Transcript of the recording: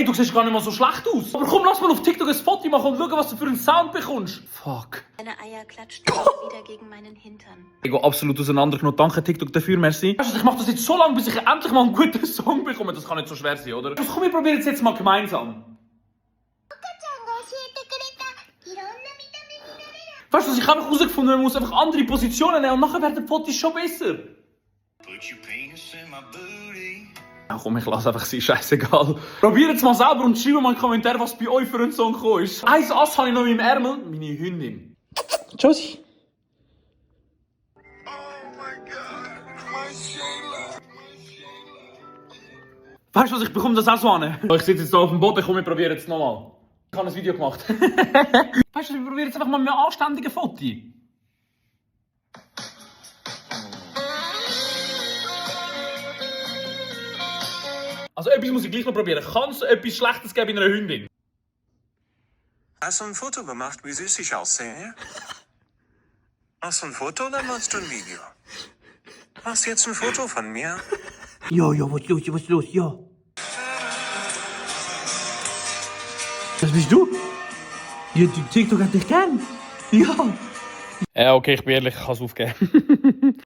Ey, du siehst gar nicht mal so schlecht aus. Aber komm, lass mal auf TikTok ein Foto machen und schauen, was du für einen Sound bekommst. Fuck. Meine Eier klatschten wieder gegen meinen Hintern. Ich gehe absolut auseinandergenommen. Danke TikTok dafür, merci. Weißt du, ich mache das jetzt so lange, bis ich endlich mal einen guten Song bekomme. Das kann nicht so schwer sein, oder? Also komm, wir probieren es jetzt mal gemeinsam. Weißt du, was ich einfach herausgefunden habe? Man muss einfach andere Positionen nehmen und nachher werden die Fotos schon besser. Ja, komm, ich lasse einfach sein, scheißegal. Probiert es mal selber und schreibt mal in die Kommentare, was bei euch für ein Song gekommen ist. Ein Ass habe ich noch in meinem Ärmel, meine Hündin. Josie. Weißt du was, ich bekomme das auch so an. Ich sitze jetzt hier auf dem Boden, komm, wir probieren es nochmal. Ich habe ein Video gemacht. Weißt du, wir probieren jetzt einfach mal mit einem anständigen Foto. Also etwas muss ich gleich noch probieren. Kann es etwas Schlechtes geben in einer Hündin? Hast du ein Foto gemacht, wie süß ich aussehe? Machst du ein Foto oder machst du ein Video? Machst du jetzt ein Foto von mir? Ja, was los, ja. Das bist du? Ja, TikTok hat dich gern. Ja. Ja, okay, ich bin ehrlich, ich kann es aufgeben.